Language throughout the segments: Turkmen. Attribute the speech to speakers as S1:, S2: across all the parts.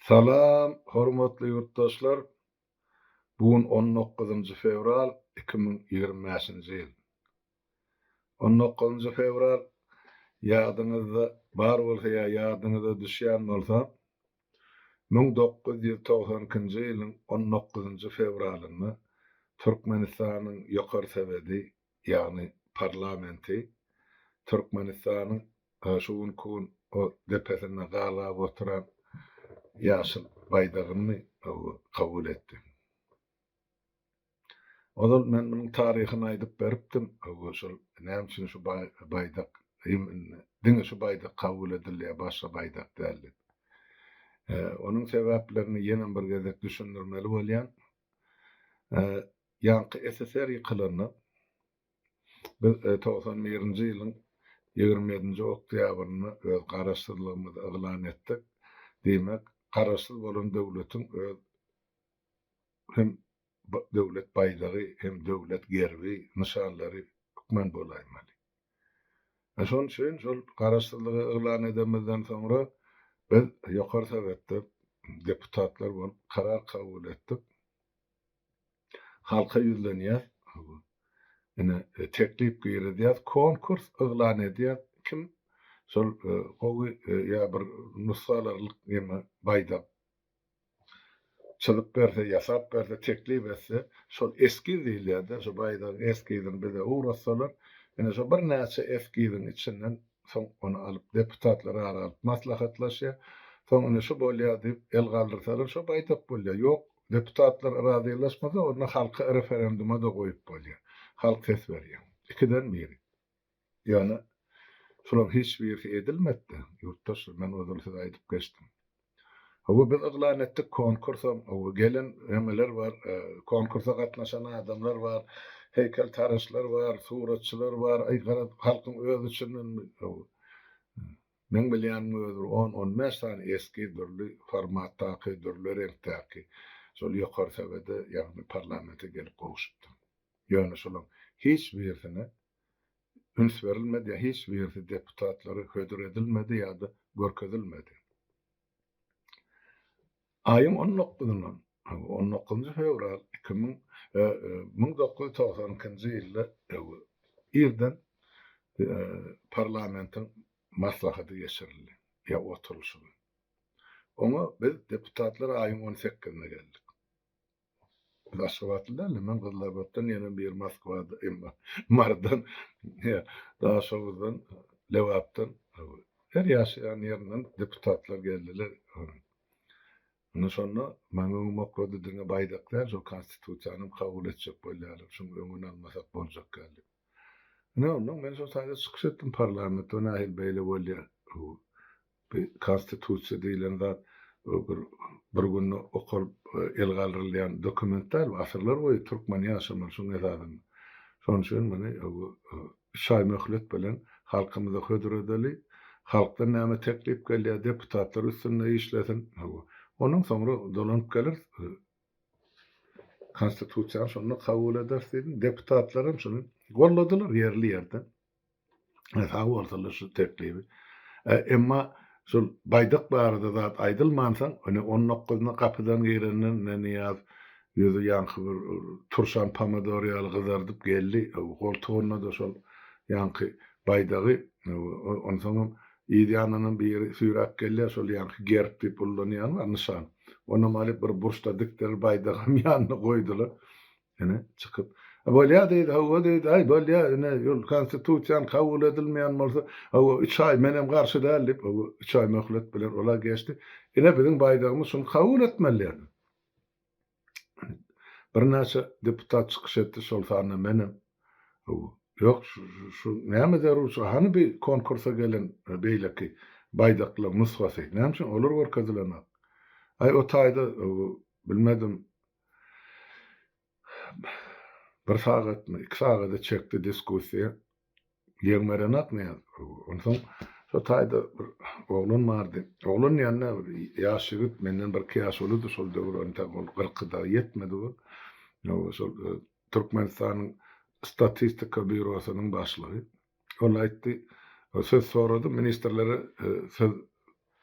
S1: Salam hormatly ýurtdaşlar! Bu gün on dokuzynjy fewral 2025-nji ýyl. On dokuzynjy fewral ýadyňyzda bar bolsa ýa ýadyňyza düşýän bolsa, 1992-nji ýylyň on dokuzynjy fewralynda Türkmenistanyň Ýokary Sowedi, ýagny parlamenti Türkmenistanyň şu günki gün o depesinde galgap oturan ýaşyl baýdagyny kabul etdi. Ozal men munuň taryhyny aýdyp beripdim. Şol näme üçin şu baýdak diňe şu baýdak kabul edilýär, başga baýdak däl diýip. Onuň sebäplerini ýene bir gezek düşündirmeli bolýan. Ýaňky SSR ýykylanda biz 91-nji ýylyň 27-nji oktýabrynda öz garaşsyzlygymyzy yglan etdik. Diýmek, garaşsyz bolan döwletiň öz hem döwlet baýdagy, hem döwlet gerbi, nyşanlary hökman bolaýmaly. Şonuň üçin şol garaşsyzlygy yglan edenimizden soňra biz Ýokary Sowetde deputatlar bolup karar kabul etdik. Halka ýüzlenýäs, ine teklip girizýäs, konkurs yglan edýäs, kim şol gowy ýa bir nusga alarlyk neme baýdak çyzyp berse, ýasap berse, teklip etse, şol eskiz diýilýär-de, şo baýdagyň eskizini bize ugratsalar, ine şo birnäçe eskiziň içinden soň ony alyp deputatlar ara alyp maslahatlaşýar. Soň ine şu bolýar diýip el galdyrsalar, şo baýdak bolýar. Ýok, deputatlar razylaşmasa, onda halky referenduma-da goýup bolýar. Halk ses berýär. Ikiden biri. Ýöne şularyň hiç birisi edilmedi-de, ýurtdaşlar, men ozal size aýdyp geçdim. Hawa, biz yglan etdik konkursam, hawa, gelen hemeler bar, konkursa gatnaşan adamlar bar, heýkeltaraşlar bar, suratçylar bar, aý, garaz, halkyň öz içinden, hawa, meň bilýänim özi bir on-on bäş sany eskiz dürli formatdaky, dürli reňkdäki şol ýokary sowede, ýagny parlamente gelip gowşupdyr. Ýöne şolaryň hiç birisine üns berilmedi ýa hiç birisi deputatlara hödür edilmedi ýa-da görkezilmedi. Aýyň on dokuzyndan, on dokuzynjy fewral 2000, 1992-nji ýylda irden parlamentiň maslahaty geçirildi ýa oturylyşygy. Oňa biz deputatlar aýyň on sekizinde geldik. Biz Aşgabatly däldi, men Gyzylarbatdan, ýene biri Moskwada, emma Marydan, Daşoguzdan, Lebapdan, her ýaşaýan ýerinden deputatlar geldiler. Indi şonda maňa öňüm oklady, diňe baýdak däl, şol Konstitusiýanam kabul etjek bolýarlar, şuň öňüni almasak boljak däl diýip. Ine, onnoň men şol taýda çykyş etdim parlamentde, nähili beýle bolýar. Bu konstitusiýa diýlen zat bir bir günde okalyp el galdyrylýan dokument däl, bu asyrlar boýu türkmen ýaşamaly şuň esasynda. Şonuň üçin muny üç aý möhlet bilen halkymyza hödür edeli, halkdan näme teklip gelýär, deputatlar üstünde işlesin, ondan soňra dolanyp geleris, konstitusiýany şonda kabul ederis diýdim. Deputatlar hem şuny golladylar ýerli-ýerden. Sag bolsunlar şu teklibi. Emma şol baýdak barada zat aýdylmansoň, ine on dokuzyna gapydan girenden ine Nyýaz ýüzi ýaňky bir turşan pomidor ýaly gyzardyp geldi. Goltugynda-da şol ýaňky baýdagy, onsoňam yz ýanyndan biri süýräp gelýär, şol ýaňky gerb diýip ullanýan bar nyşan. Onam alyp bir burçda dikdirip baýdagam ýanyna goýdular. Ine, çykyp, Bolýa diýdi, hawa diýdi, aý, bolýa, ine, ol konstitusiýany kabul edilmeýän bolsa, hawa, üç aý, menem garşy däl diýip, hawa, üç aý möhlet bilen ol-a geçdi. Ine, biziň baýdagymyz, şuny kabul etmeli diýdi. Birnäçe deputat çykyş etdi, şol sanda menem. Hawa, ýok, şu näme zerurçylyk, hany bi konkursa gelen beýleki baýdaklaryň nusgasy, näme üçin olar görkezilenok? Aý, o taýda, bilmedim, Bir sagatmy, iki sagada çekdi diskussiýa. Ýeň berenak näz. Onsoň şo taýda bir oglan bardy. Oglan diýende bir ýaş ýigit, menden birki ýaş uludy şol döwür, entek ol kyrky dagy ýetmedi bu. Şol e, Türkmenistanyň statistika býurosynyň başlygy. Ol aýtdy, söz sorady, ministrlere e, söz.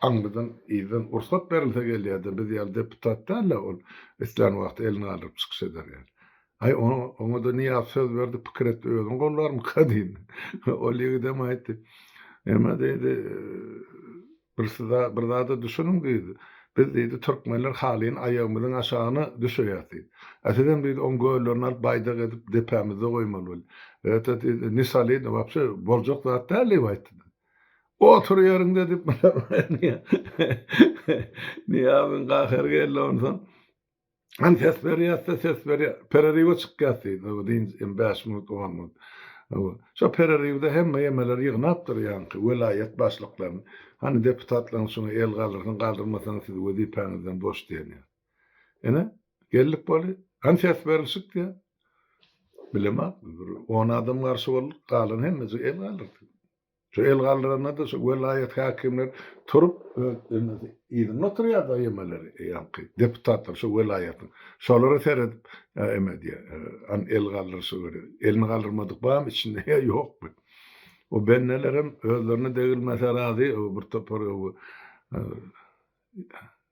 S1: aňrydan yzdan rugsat berilse gelýär-de, biz ýaly deputat däl-de ol islän wagty elini galdyryp çykyş eder ýaly. Aý, oňa-da Nyýaz söz berdi, pikir etdi, özüni gollarmyka diýdi. Ol ýigidem aýtdy, Eme diýdi, bir siz bir zada düşüniň diýdi. Biz diýdi, türkmenler halyny aýagymyzyň aşagyna düşeýäs diýdi. A sizem diýdi, oň göllerini alyp baýdak edip depämizde goýmaly bolýar. Ete diýdi, ne solidno, wapşe boljak zat däl diýip aýtdy. Otur ýeriňde diýip, Nyýazyň gahary geldi onsoň. Hany ses berýäs-de, ses berýär. Pereriwe çykýas diýdi. Hawa, dynç, em 5 minut, 10 minut. Hawa. Şo pereriwde hemme ýemeleri ýygnapdyr ýaňky welaýat başlyklaryny. Hany deputatlaryň şuňa el galdyrsyn, galdyrmasaňyz siz wezipäňizden boş diýen ýaly. Ine, geldik boldy. Hany ses berilşik diýýär. Bilemok, bir on adam garşy bolduk, galan hemmejik el galdyrdy. Şu el galdyranda-da şu welaýat häkimleri turup öz emesi yzynda oturýar-da emeleri ýaňky deputatlar şu welaýatyň. Şolara seredip eme diýýär. An el galdyryşy görýär. Elini galdyrmadyk barmy içinde ýa ýokmy? O bendelerem özlerine degilmese razy, o bir topar o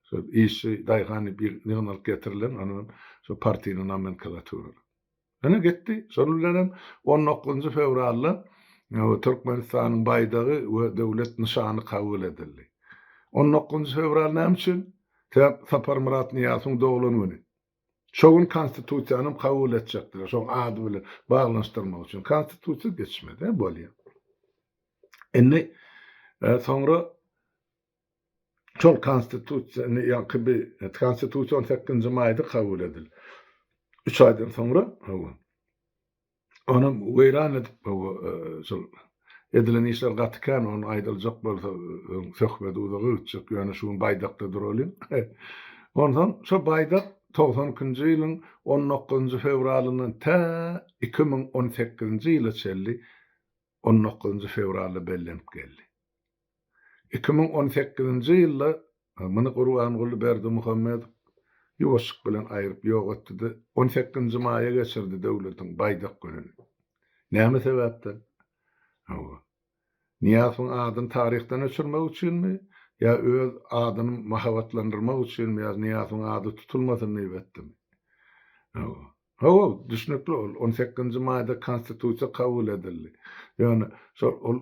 S1: şo işçi daýhan diýip ýygnalyp getirilen onuň şo partiýnyň nomenklaturalary. Ine gitdi. Şonuň bilenem on dokuzynjy fewralda Türkmenistanyň baýdagy we döwlet nyşany kabul edildi. On dokuzynjy fewral näme üçin? Sebäp Saparmyrat Nyýazowyň doglan güni. Şo gün Konstitusiýanam kabul etjekdiler, şoň ady bilen baglanyşdyrmak üçin. Konstitusiýa geçmedi, bolýar. Indi soňra Şol konstitusiýa indi ýaňky bi konstitusiýa on sekizinji maýda kabul edildi. Üç aýdan soňra hawa. Onam weýran edip hawa şol edilen işler gaty kän ony aýdyljak bolsa öň söhbedi uzaga gitjek ýöne şu gün baýdakda duralyň. Onsoň şo baýdak 92-nji ýylyň 19-njy fewralyndan tä 2018-nji ýyla çenli 19-njy fewralda bellenip geldi. 2018-nji ýylda muny Gurbanguly Berdimuhamedow ýuwaşlyk bilen aýryp ýok etdi-de, on sekizinji maýa geçirdi döwletiň baýdak gününi. Näme sebäpden? Hawa. Nyýazowyň adyny taryhdan öçürmek üçinmi ýa öz adyny mahabatlandyrmak üçinmi ýa Nyýazowyň ady tutulmasyn diýip etdimi? Hawa. Hawa, düşnükli ol. On sekizinji maýda Konstitusiýa kabul edildi. Ýöne şol ol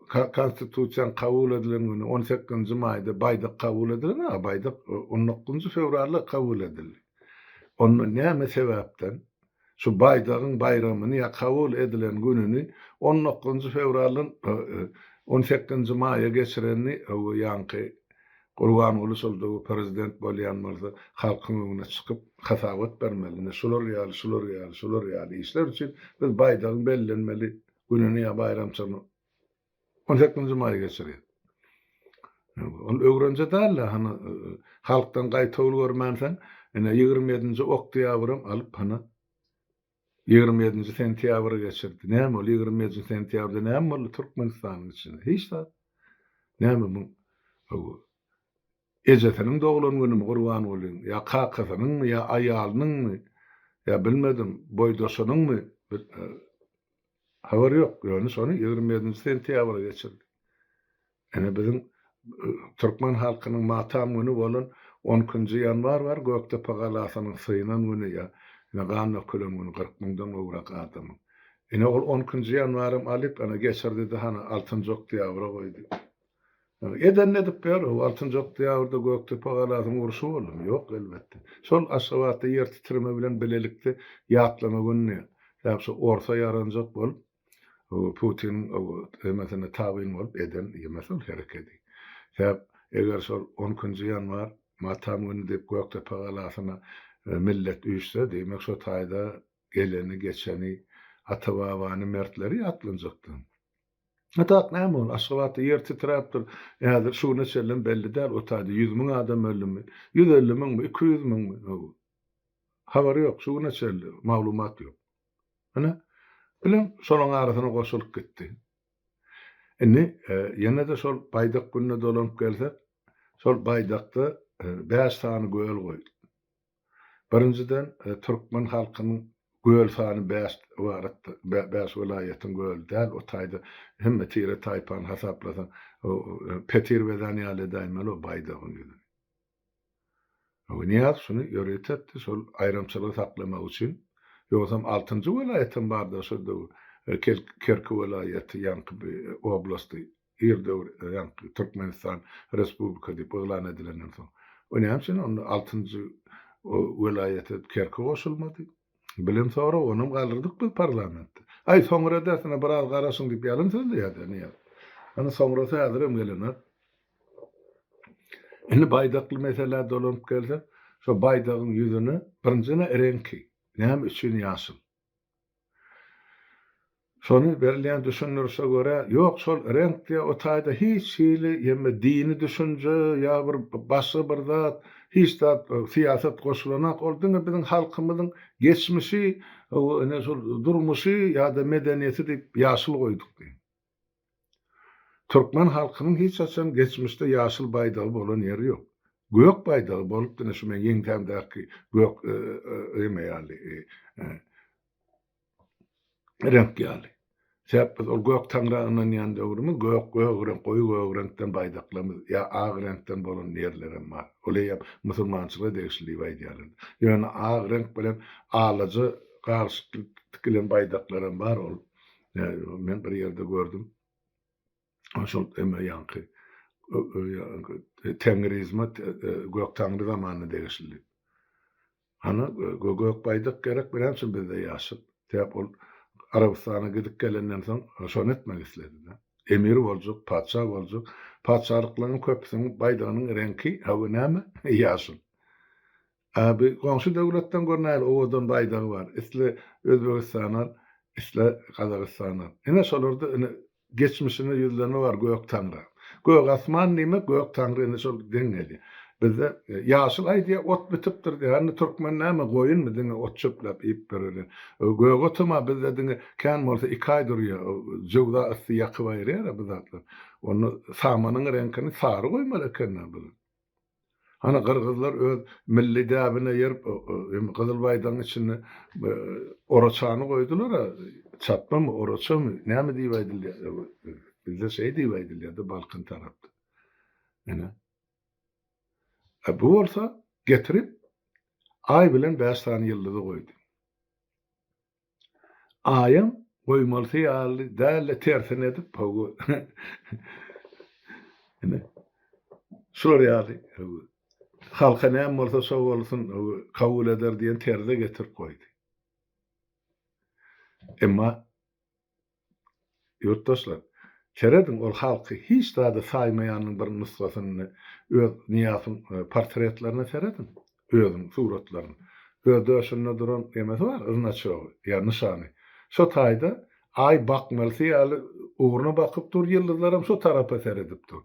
S1: Konstitusiýanyň kabul edilen güni on sekizinji maýda baýdak kabul edilen, a baýdak on dokuzynjy fewralda kabul edildi. Onda näme sebäpden şu baýdagyň baýramyny ýa kabul edilen gününi on dokuzynjy fewraldan on sekizinji maýa geçirenini ýaňky Gurbanguly şol döwür prezident bolýan bolsa, halkyň öňüne çykyp, hasabat bermeli. Ine, şular ýaly, şular ýaly, şular ýaly işler üçin biz baýdagyň bellenmeli gününi ýa baýramçylygyny on sekizinji maýa geçirýäs. Ol öwrenje däl-de, hany, halkdan gaýtawul görmänsoň, ine, 27-nji oktýabram alyp, hany, 27-nji sentýabra geçirdi. Näme ol 27-nji sentýabrda näme boldy Türkmenistanyň içinde? Hiç zat. Näme muň ejesiniň doglan günümi Gurbangulyň ýa kakasynyňmy ýa aýalynyňmy ýa bilmedim boýdaşynyňmy habar ýok. Ýöne şony 27-nji sentýabra geçirdi. Ine biziň türkmen halkynyň matam güni bolan on ikinji ýanwar bar, Gökdepe galasynyň synan güni ýa ine gan dökülen güni 40 müňden gowrak adamyň. Ine ol on ikinji ýanwaram alyp ine geçirdi-de hany altynjy oktýabra goýdy. Edenini edip ýör, o altynjy oktýabrda Gökdepe galasynyň urşy boldumy? Ýok elbetde. Şol Aşgabatda ýer titreme bilen bilelikde ýatlama gününi ýa şu orsa ýaranjak bolup Putiniň hemmesine tabyn bolup eden ýemesi ol herekedi. Sebäp eger şol on ikinji ýanwar matam güni diýip Gökdepe galasyna millet üýşse, diýmek şo taýda geleni, geçeni, ata-babany, mertleri ýatlanjakdy. A tak näme ol, Aşgabatda ýer titräpdir, häzir şu güne çenlem belli däl, o taýda 100 müň adam öldümi, 150 müňmi, 200 müňmi, habary ýok, şu güne çenli maglumat ýok. Ine, bilen şolaň arasyna goşulyp gitdi. Indi ýene-de şol baýdak gününe dolanyp gelsek, şol baýdakda bäş sany göl goýuldy. Birinjiden, türkmen halkynyň göl sany bäş ybaratdy, bäş welaýatyň göli däl, o taýda hemme tire-taýpany hasaplasaň, Petir bezän ýaly edäýmeli o baýdagyň ýüzüni. Nyýazow şuny ýörite etdi, şol aýramçylygy saklamak üçin. Ýogsam altynjy welaýatam bardy şol döwür. Kerki welaýaty, ýaňky oblasty, ir döwür ýaňky Türkmenistan Respublika diýip yglan edilenden soň. O näme üçin onda altynjy welaýat edip Kerki goşulmady? Bilim sorag, onam galdyrdyk biz parlamentde. Aý, soňra edersiň-ä, biraz garaşyň diýip ýalan sözleýärdi Nyýazow. Ana, soňrasy häzirem gelenok. Indi baýdakly meselä dolanyp gelsek, şo baýdagyň ýüzüne birinjiden-ä reňki, näme üçin ýaşyl? Şony berilýän düşündirişe görä, ýok şol reňk diýýär, o taýda hiç hili ýa dini düşünje ýa bir başga bir zat, hiç zat syýasat goşulanak, ol diňe biziň halkymyzyň geçmişi, ine şol durmuşy ýa-da medeniýeti diýip ýaşyl goýduk diýýär. Türkmen halkynyň hiç haçan geçmişde ýaşyl baýdagy bolan ýeri ýok. Gök baýdagy bolupdy ine şu meň ýeňsämdäki gök eme ýaly reňk ýaly. Sebäp biz ol gök taňra ynanýan döwrümiz gök gök reňk goýy gök reňkden baýdaklarymyz ýa ak reňkden bolan ýerlerem bar. Ol eýýäm musulmançylyga degişli diýip aýdýarlar. Ýöne ak reňk bilen alaja garyşyk tikilen baýdaklaram bar ol Men bir ýerde gördüm. Şol eme ýaňky Tengrizme Gök Taňry zamanyna degişli. Hany gök baýdak gerek näme üçin bizde ýaşyl? Sebäp ol Arabystana gidip gelenden soň şony etmek isledi-de. Emir boljak, patyşa boljak. Patyşalyklaryň köpüsiniň baýdagynyň reňki hawa näme? Ýaşyl. A bi goňşy döwletden gör nähili owadan baýdagy bar. Isle Özbegistan al, isle Gazagystan al. Ine şolarda ine geçmişine ýüzlenme bar gök taňra. Gök asman diýmek gök taňry ine şol deň gelýär. Bizde ýaşyl aýdýar ot bitipdir diýýär. Hany türkmen näme goýunmy diňe ot çöpläp iýip ýöreli. Gök otam-a bizde diňe kän bolsa iki aý durýar. Jöwza ysy ýakyp aýyrýar-a bu zatlar. Onda samanyň reňkini sary goýmaly eken-dä biz. Hany gyrgyzlar öz milli däbine eýerip gyzyl baýdagyň içinde oraçany goýdular-a, çatmamy, oraçamy, näme diýip aýdylýar, bizde şeý diýip aýdylýar-da Balkan tarapda. Ine. A bu bolsa getirip Aý bilen bäş sany ýyldyzy goýdy. Aýam goýmalysy ýaly dälde tersini edip hawa ine şular ýaly hawa halka näme bolsa şo bolsun hawa kabul eder diýen terze getirip goýdy. Emma Ýurtdaşlar, serediň, ol halky hiç zada saýmaýanyň bir nusgasyny öz Nyýazowyň portretlerine serediň, özüniň suratlaryny. Öz döşünde duran nemesi bar, znaçogy ýa nyşany. Şo taýda Aý bakmalysy ýaly ugruna bakyp dur, ýyldyzlaram şo tarapa seredip dur.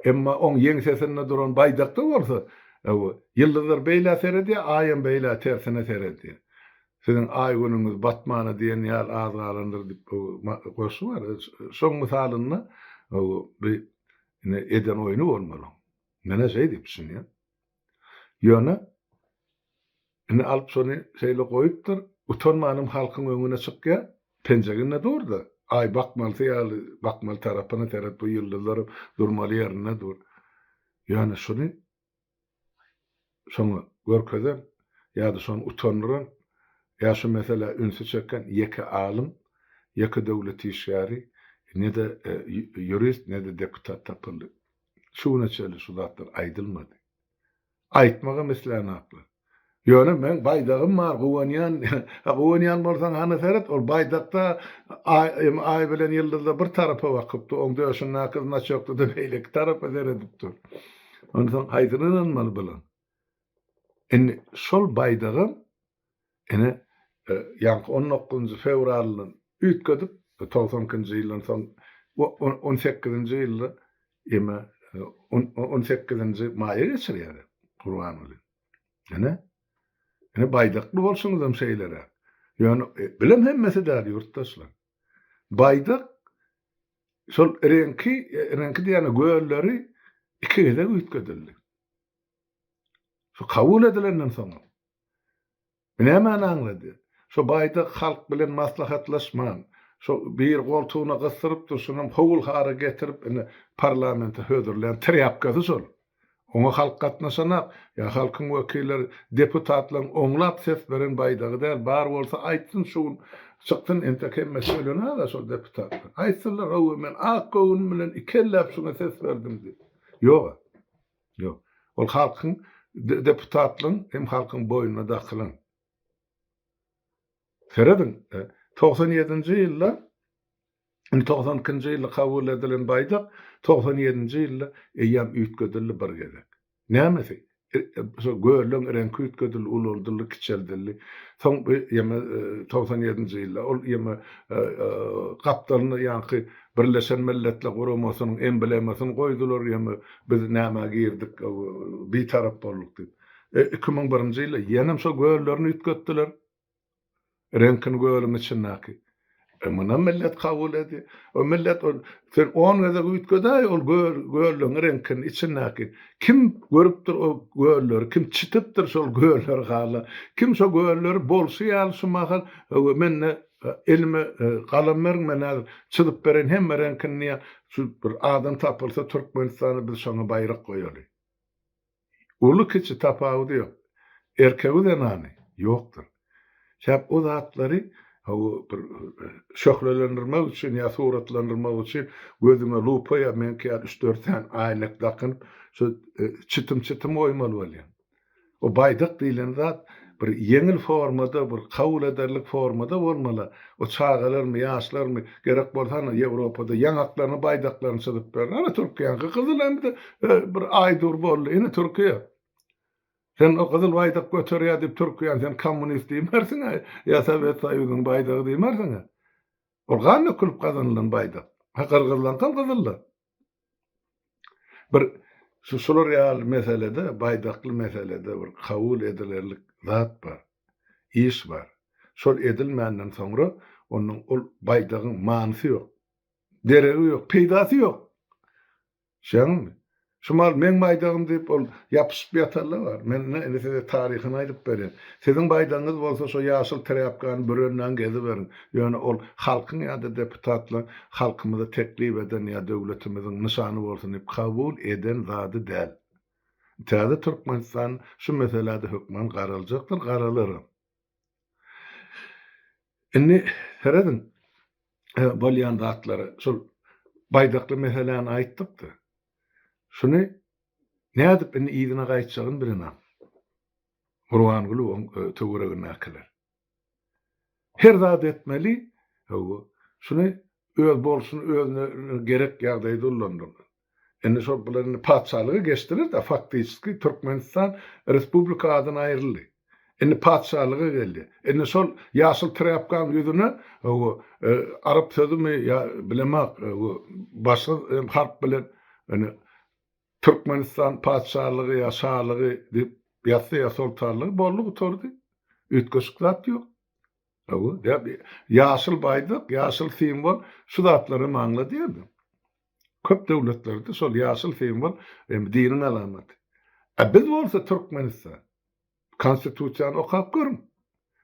S1: Emma oň ýeňsesinde duran baýdakda bolsa, ýyldyzlar beýlä seredýär, Aýam beýlä tersine seredýär. Siziň aý-günüňiz batmana diýen ýaly az galandyr diýip goşgy bar. Şoň mysalynda bu ine eden oýny bolmaly. Men-ä şeý diýip düşünýän. Ýöne indi alyp şony şeýle goýupdyr, utanmanam halkyň öňüne çykýar, penjeginde dur-da, aý bakmalysy ýaly bakmaly tarapyna seret, bu ýyldyzlaram durmaly ýerinde dur. Ýöne şuny şoňa görkezen ýa-da şony utandyran ýa şu meselä ünsi çeken ýeke alym, ýeke döwlet işgäri, ne-de ýurist, ne-de deputat tapyldy. Şu güne çenli şu zatlar aýdylmady. Aýtmagam islänaklar. Ýöne meň baýdagym bar, guwanýan. Ha, guwanýan bolsaň, hany seret, ol baýdakda Aý, Aý bilen ýyldyzlar bir tarapa bakyp dur, oň döşündäki znaçokda-da beýleki tarapa seredip dur. Onsoň haýsyna ynanmaly bular? Indi şol baýdagam ine ýaňky on dokuzynjy fewralyndan üýtgedip, 92 nji ýyldan soň on sekizinji ýylda eme on sekizinji maýa geçirýär Gurbanguly. Ine. Ine baýdakly bolşuňyzam şeýleräk. Ýöne bilen hemmesi däl ýurtdaşlar. Baýdak şol reňki, reňki diýýän gölleri iki gezek üýtgedildi. Şu kabul edilenden soňam. Bu nämäni aňladýar? Şo baýdak halk bilen maslahatlaşman, Şo bir goltugyna gysdyryp durşunam howul-hara getirip ine parlamente hödürlän trýapkasy şol. Oňa halk gatnaşanak, ýa halkyň wekilleri, deputatlaryň oňlap ses beren baýdagy däl, bar bolsa aýtsyn şu gün çyksyn entek hemmesi ölenaga şol deputatlar. Aýtsynlar hawa men ak göwün bilen ikelläp şuňa ses berdim diýip. Ýoga. Ýok. Ol halkyň deputatlaryň hem halkyň boýnuna dakylan. Serediň, 97-nji ýylda, indi 92-nji ýylda kabul edilen baýdak 97-nji ýylda eýýäm üýtgedildi bir gezek. Nämesi? Şo gölleň reňki üýtgedildi, ulaldyldy, kiçeldildi. Soň bu ýeme 97-nji ýylda ol ýeme gapdalynda ýaňky Birleşen Milletler Guramasynyň emblemasyny goýdular, ýeme biz nämä girdik, bitarap bolduk diýip. 2001-nji ýylda ýenem şo göllerini üýtgetdiler. Reňkini gölüň içindäki. E munam millet kabul edýär. O millet ol sen on gezek üýtgedäý ol göl gölleň reňkini içindäki. Kim görüpdir o gölleri, kim çitipdir şol gölleri hala. Kim şo gölleri bolşy ýaly şu mahal mende elime galam beriň men häzir çyzyp bereýin hemme reňkini diýýän şu bir adam tapylsa Türkmenistanda biz şoňa baýrak goýaly. Uly-kiçi tapawudy ýok. Erkegi-zenany ýokdur. Sebäp o zatlary hawa bir şöhlelendirmek üçin ýa suratlandyrmak üçin gözüňe lupa ýa meňki ýaly üç-dört sany aýnek dakynyp şu çitim-çitim goýmaly bolýaň. O baýdak diýlen zat bir ýeňil formada, bir kabul ederlik formada bolmaly. O çagalarmy, ýaşlarmy, gerek bolsa ana Ýewropada ýaňaklaryna baýdaklaryny çyzyp berin. Ana Türkiýäňki gyzyl hem-de bir aý dur boldy. Ine Türkiýe. Sen o gyzyl baýdak göterýär diýip Türkiýäni sen kommunist diýmersiň-ä, ýa Sowet Soýuzynyň baýdagy diýmersiň-ä. Ol gan dökülip gazanylan baýdak. Ha gyrgyzlaňkam gyzylda. Bir şu şular ýaly meselede, baýdakly meselede bir kabul edilerlik zat bar, iş bar. Şol edilmänden soňra onuň ol baýdagyň manysy ýok, deregi ýok, peýdasy ýok. Düşýäňizmi? Şu mal meň baýdagym diýip ol ýapyşyp ýatanlar bar. Men ine indi size taryhyny aýdyp berýän. Siziň baýdagyňyz bolsa şo ýaşyl trýapkany bürenmän geziberiň. Ýöne ol halkyň ýa-da deputatlaryň halkymyza teklip eden ýa döwletimiziň nyşany bolsun diýip kabul eden zady däl. Täze Türkmenistan şu meselä-de hökman garaljakdyr, garalaram. Indi serediň bolýan zatlara. Şol baýdakly meseläni aýtdyk-da. Şuny nädip indi yzyna gaýtjagyny bilenok. Gurbanguly oň töweregindäkiler. Her zat etmeli, hawa, şuny öz bolşuny özüne gerek ýagdaýda ullandyrmaly. Indi şol bular indi patyşalyga geçdiler-de, faktiçeski Türkmenistan respublika adyna aýryldy. Indi patyşalyga geldi. Indi şol ýaşyl trýapkaň ýüzüne hawa, arap sözümi ýa bilemok, başga harp bilen indi Türkmenistan patyşalygy ýa şalygy diýip ýazsa ýa soltanlygy boldy gutardy. Üýtgeşik zat ýok. Hawa, ýaşyl baýdak, ýaşyl simwol şu zatlary hem aňladýar. Köp döwletlerde şol ýaşyl simwol hem diniň alamaty. A biz bolsa Türkmenistan. Konstitusiýany okap görüň.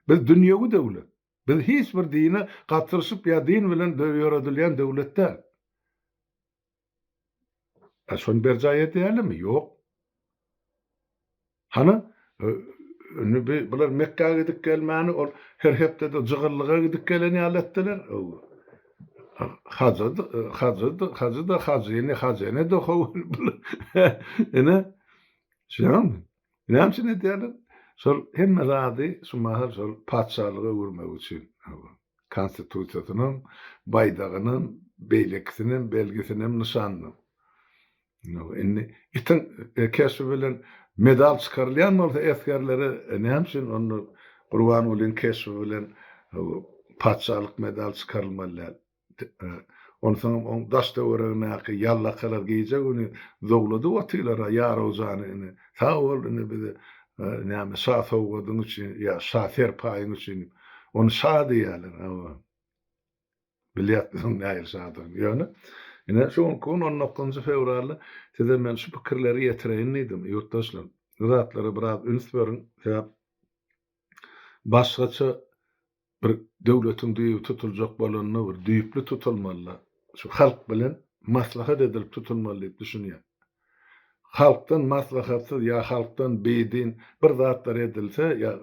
S1: Biz dünýewi döwlet. Biz hiç bir dine gatyryşyp ýa din bilen ýöredilýän döwlet däl. A şony berjaý edýärlermi? Ýok. Hany, indi bi bular Mekgä gidip gelmäni ol her hepdede jygyllyga gidip gelen ýaly etdiler. Hajy, hajy, hajy-da hajyny, hajyny-da how bular. Ine, düşünýäňmi? Näme üçin edýärler? Şol hemme zady şu mahal şol patyşalyga öwürmek üçin. Konstitusiýasynam, baýdagynam, beýlekisinem, belgisinem, nyşanynam. Indi itiň keşbi bilen medal çykarylýan bolsa esgerlere näme üçin onda Gurbangulyň keşbi bilen patyşalyk medal çykarylmaly däl? Onsoňam oň daş-töweregindäki ýallakalar gije-güni zowladyp otyrlar-a ýarawjany indi. Sag bol indi bize näme şa sowgadyň üçin ýa şa serpaýyň üçin diýip. Ony şa diýýärler. Hawa. Bilýäs biz oň nähili şadygyny. Ýöne ine şu günki gün on dokuzynjy fewralda size men şu pikirleri ýetireýin diýdim, ýurtdaşlar. Bu zatlara biraz üns beriň. Sebäp başgaça. Bir döwletiň düýbi tutuljak bolanda bir düýpli tutulmaly-da. Şu halk bilen maslahat edilip tutulmaly diýip düşünýän. Halkdan maslahatsyz ýa halkdan bidin bir zatlar edilse ýa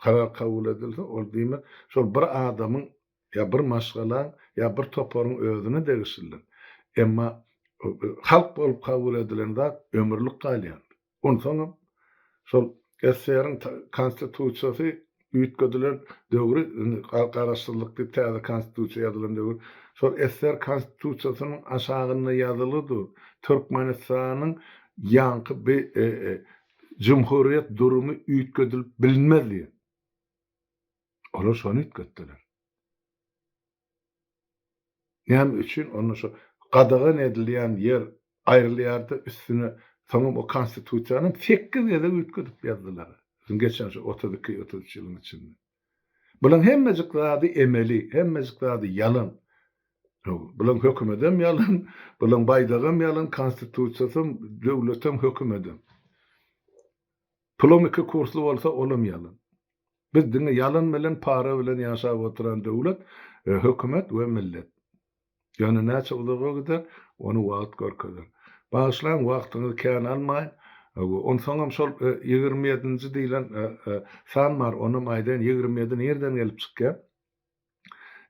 S1: karar kabul edilse ol diýmek şol bir adamyň ýa bir maşgalaň ýa bir toparyň özüne degişlidir. Emma halk bolup kabul edilen zat ömürlik galýandyr. Onsoňam şol SSR-iň Konstitusiýasy üýtgedilen döwri, indi Garaşsyzlyk diýip täze Konstitusiýa ýazylan döwür, şol SSR Konstitusiýasynyň aşagynda ýazyly dur, Türkmenistanyň ýaňky bi jumhuriýet durumy üýtgedilip bilinmez diýen. Olar şony üýtgetdiler. Näme üçin onda şo gadagan edilýän ýer aýrylýardy üstüne soňam o konstitusiýanam sekiz gezek üýtgedip ýazdylar. Geçen şu 32 33 ýylyň içinde. Bulaň hemmejik zady emeli, hemmejik zady ýalan. Bulaň hökümedem ýalan, bulaň baýdagam ýalan, konstitusiýasam, döwletem, hökümedem. Pulam iki kursly bolsa olam ýalan. Biz diňe ýalan bilen para bilen ýaşap oturan döwlet, hökümet we millet. Ýöne näçe uzaga gider, ony wagt görkezer. Bagyşlaň wagtyňyzy kän almaýyn. Onsoňam şol 27-nji diýlen san bar, onam aýdaýyn, 27 nirden gelip çykýar?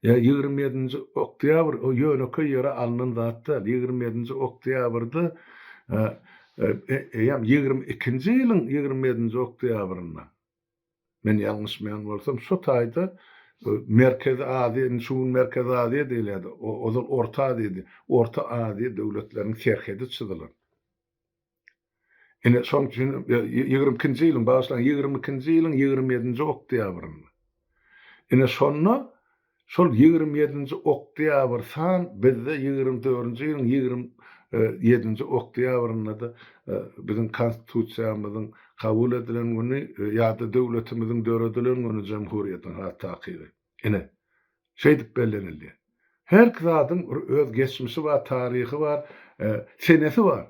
S1: Ýa 27-nji oktýabr o ýönekeý ýere alnan zat däl. 27-nji oktýabrda eýýäm 22-nji ýylyň 27-nji oktýabrynda men ýalňyşmaýan bolsam şo taýda Merkezi Aziýa indi şu gün Merkezi Aziýa diýilýärdi, ozal Orta Aziýady, Orta Aziýa döwletleriniň serhedi çyzylan. Ine, şonuň üçin 22-nji ýylyň, bagyşlaň, 22-nji ýylyň 27-nji oktýabrynda. Ine, şonda şol 27-nji oktýabr san bizde 24-nji ýylyň 27-nji oktýabrynda-da biziň Konstitusiýamyzyň kabul edilen güni ýa-da döwletimiziň döredilen güni jemhuriýetiň has takygy. Ine, şeýdip bellenilýär. Herki zadyň bir öz geçmişi bar, taryhy bar, senesi bar.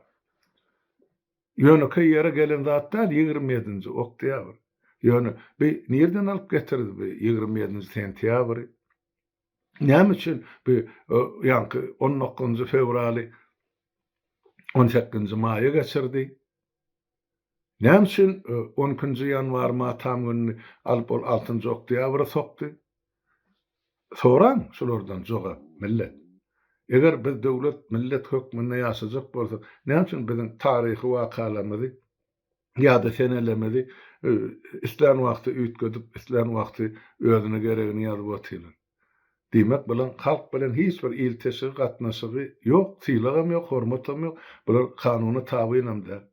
S1: Ýönekeý ýere gelen zat däl 27-nji oktýabr. Ýöne bi nirden alyp getirdi bi 27-nji sentýabry? Näme üçin bi ýaňky 19-njy fewraly 18-nji maýa geçirdi? Näme üçin 12-nji ýanwar matam gününi alyp ol 6-njy oktýabra sokdy? Soraň şulardan jogap, millet. Eger biz döwlet, millet hökmünde ýaşajak bolsak, näme üçin biziň taryhy wakalarymyzy ýa-da senelerimizi islän wagty üýtgedip, islän wagty özüne geregini ýazyp otyrlar? Diýmek, bulaň halk bilen hiç bir ilteşigi, gatnaşygy ýok, sylagam ýok, hormatam ýok, bular kanuna tabynam däl.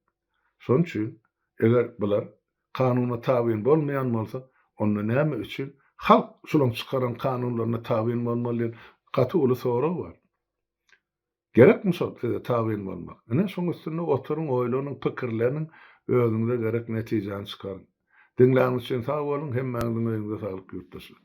S1: Şonuň üçin, eger bular kanuna tabyn bolmaýan bolsa, onda näme üçin halk şulaň çykaran kanunlaryna tabyn bolmaly diýen gaty uly sorag bar. Gerekmi şol size tabyn bolmak? Ine, şoň üstünde oturyň, oýlanyň, pikirleniň, özüňize gerek netijäni çykaryň. Diňläniňiz üçin sag boluň, hemmäňiziň öýüňize saglyk ýurtdaşlar.